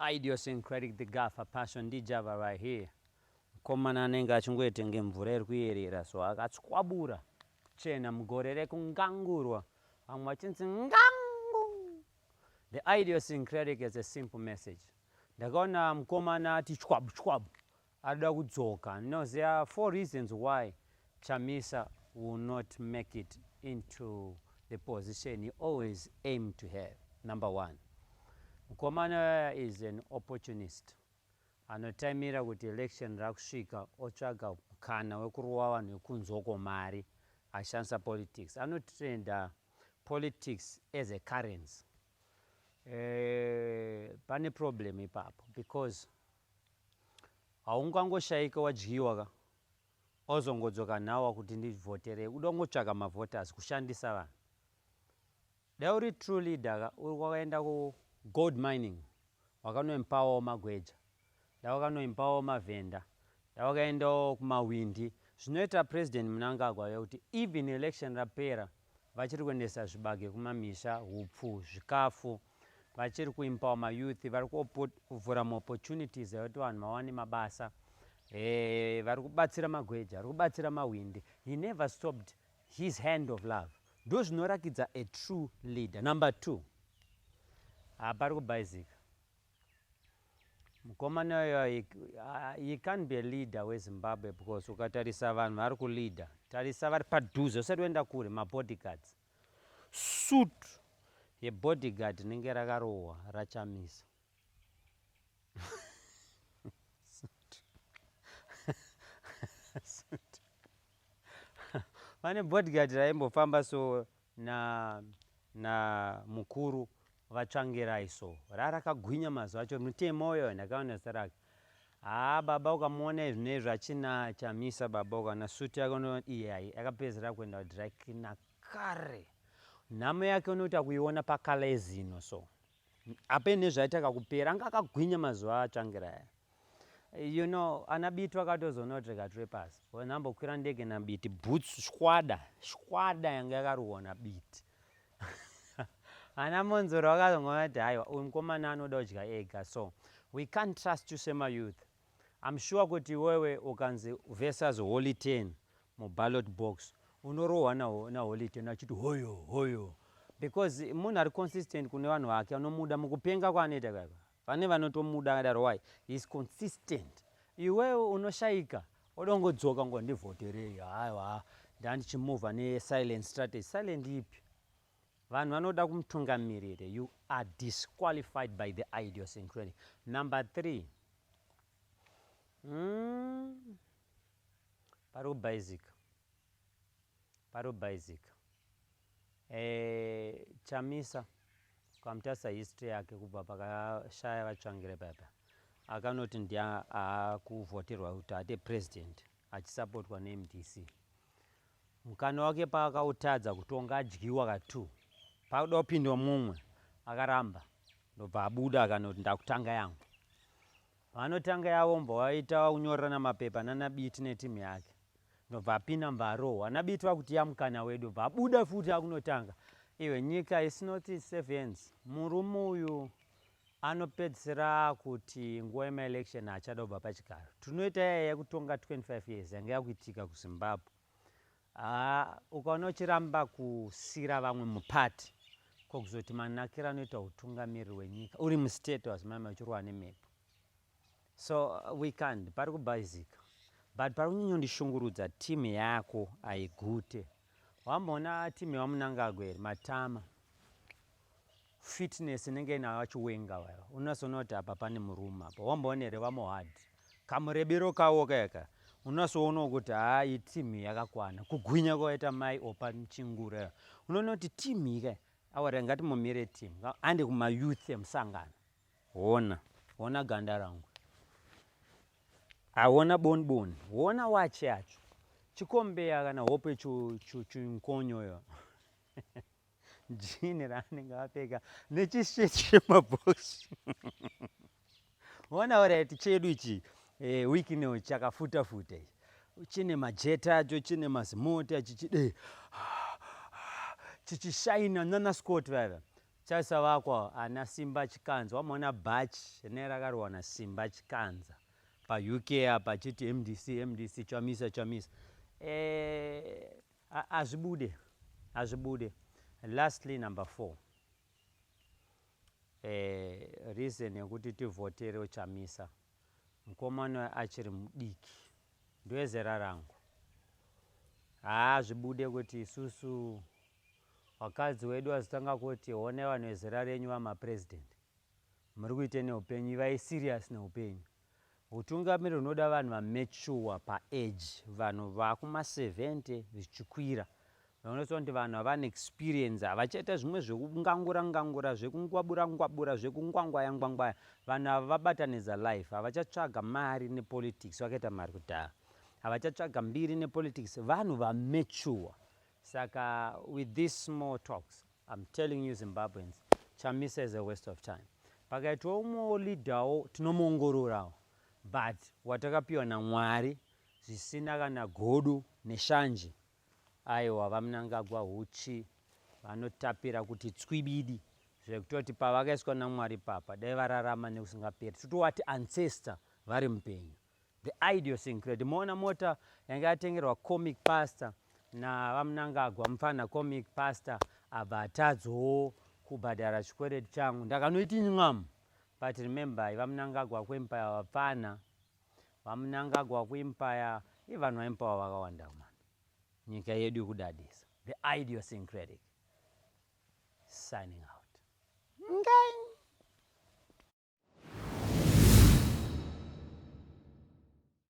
Idiosyncratic, the Gaffer Passion ndiJava right here. Mukomana anenge achingoitenge mvura iri kuyerera so akatswabura chena mugore rekungangurwa, vamwe vachinzi ngangu. The idiosyncratic is a simple message. Ndakaona mukomana ati chwabu chwabu arikuda kudzoka. No, there are four reasons why Chamisa will not make it into the position he always aimed to have. Number one, mukomana is an opportunist. Anotaimira kuti election rakusvika, otsvaga mukana wekurova vanhu vekunzoko mari achishandisa politics. Anotrenda politics as a currency. Pane problem ipapo because haungangoshaika wadyiwa ka, ozongodzoka nhawa kuti ndivhoterei. Uda kungotsvaga mavoters, kushandisa vanhu. Dai uri true leader ka, uri wakaenda kugold mining, wakanoempowerwo magweja, dai wakanoempowerwo mavhenda, dai wakaendawo kumawindi. Zvinoita President Mnangagwa yekuti even election rapera, vachiri kuendesa zvibage kumamisha, hupfu, zvikafu, vachiri kuempower mayouth, vari kuvhura maopportunities ekuti vanhu vawane mabasa, vari kubatsira magweja, vari kubatsira mawindi. He never stopped his hand of love. Ndo zvinorakidza a true leader. Number two, hapari kubhaizika. Mukomana uyo, he can't be a leader weZimbabwe because ukatarisa vanhu vari kuleader, tarisa vari padhuze, usati uenda kure, mabodyguards, suit yebodyguard rinenge rakarohwa raChamisa. Suit. Suit. Pane bodyguard raimbofamba so na mukuru vaTsvangirai, so rarakagwinya mazuva acho, mutemo uyo ndakaona zita rake. Haa baba, ukamuona izvinezvi achina Chamisa, baba, ukaona suti yake, iye hai akapedzisira kuenda kudry cleaner kare. Nhamo yake unoita kuiona pacolour yezino, so ape nezvaita kakupera. Anga akagwinya mazuva aTsvangirai aya. Ana Biti vakatozoona kuti rega pasi, nambokwira ndege naBiti, boots shwada shwada yanga yakarohwa naBiti. Ana Monzoro vakazongoona kuti haiwa, uyu mukomana anoda kudya ega, so we can't trust you semayouth. I'm sure kuti iwewe ukanzi versus Holy Ten muballot box, unorohwa naHoly Ten achiti hoyo hoyo, because munhu ari consistent kune vanhu vake anomuda. Mukupenga kwaanoita kaka, vane vanotomuda akadaro. Why? He is consistent. Iwewe unoshayika, odongodzoka ngo ndivhoterei. Haiwa, ndandichimuvha nesilent strategy. Silent ipi? Vanhu vanoda kumutungamirire. You are disqualified by the idiosyncratic. Number three, pari kubhaizika, pari kubhaizika. Chamisa ukamutarisa history yake kubva pakashaya vaTsvangirai paipa, akanoti ndiye akuvhoterwa kuti ate president achisapotwa neMDC. Mukana wake paakautadza kutonga, adyiwa ka2, pakuda kupindwa mumwe, akaramba, ndobva abuda, akanoti ndakutanga yangu. Vanotanga yavo, mbva waita kunyorerana mapepa nanaBiti netimu yake, ndobva apinda, mbva arohwa naBiti, vakuti yamukana wedu, bva abuda futi akunotanga. Iwe, nyika is not safe hands. Murume uyu anopedzisira kuti nguva yemaelection achada kubva pachigaro. Tinoita yaya yekutonga 25 years yanga yakuitika kuZimbabwe. Haa, ukaona uchiramba kusira vamwe mupati, kokuzoti manakiro anoita utungamiriri hwenyika uri mustate wazimama uchirwa nemhepo. So we can't. Pari kubhaizika, but pari kunyanyondishungurudza, timu yako haigute. Wamboona timu yaMnangagwa here? Matama, fitness inenge inayo achiwenga vaya, unozoona kuti apa pane murume apa. Wamboona here vaMohadi, kamurebero kavo kayaka? Unozoona kuti haa, iyi timu yakakwana. Kugwinya kwaita mai Opa Chingura, unoona kuti timu ika awara. Ngatimumire timu, ande kumayouth emusangano. Hona, hona ganda rangu, aona boni boni, hona wachi yacho, chikombeya kana hope chinkonyoyo, jini raanenge apfeka nechishirt chemabhoksi. Ona, alright, chedu ichi Wicknell chakafuta futa ichi, chine majeta acho, chine mazimota, chichide chichishaina nana Scott vava. Charisa vakwa ana Simba Chikanza, wamaona bhachi rine rakarwa naSimba Chikanza paUK apa achiti MDC, MDC, Chamisa, Chamisa. Hazvibude, hazvibude. Lastly, number 4, reason yekuti tivhotere Chamisa, mukomana achiri mudiki, ndowezera rangu. Haazvibude kuti isusu vakadzi wedu vazotanga kuti, "Honai vanhu vezera renyu vamapurezidendi, muri kuite neupenyu? Ivai serious neupenyu." Utungamiri hunoda vanhu vamature paage, vanhu vakuma70 zvichikwira, vanoziva kuti vanhu havane experience, havachaita zvimwe zvekungangura ngangura, zvekungwabura ngwabura, zvekungwangwaya ngwangwaya. Vanhu ava vabatanidza life, havachatsvaga mari nepolitics, vakaita mari kudhara. Havachatsvaga mbiri nepolitics, vanhu vamature. Saka with these small talks, I'm telling you Zimbabweans, Chamisa is a waste of time. Pakaitwa umwewo leaderwo, tinomuongororawo, but watakapiwa naMwari zvisina kana godo neshanje, aiwa, VaMnangagwa huchi vanotapira kuti tswibidi, zvekutoti pavakaiswa naMwari papa, dai vararama nekusingaperi, totowati ancestor vari mupenyu. The idiosyncratic, moona mota yanga yatengerwa Comic Pastor naVaMnangagwa, mufana Comic Pastor abva atadzowo kubhadhara chikwereti changu, ndakanoiti nyamu. But remember, VaMnangagwa kuempire vapfana, VaMnangagwa kuempire, ivanhu vaempower vakawanda mana nyika yedu yekudadisa. The Idiosyncratic signing out. Ngai.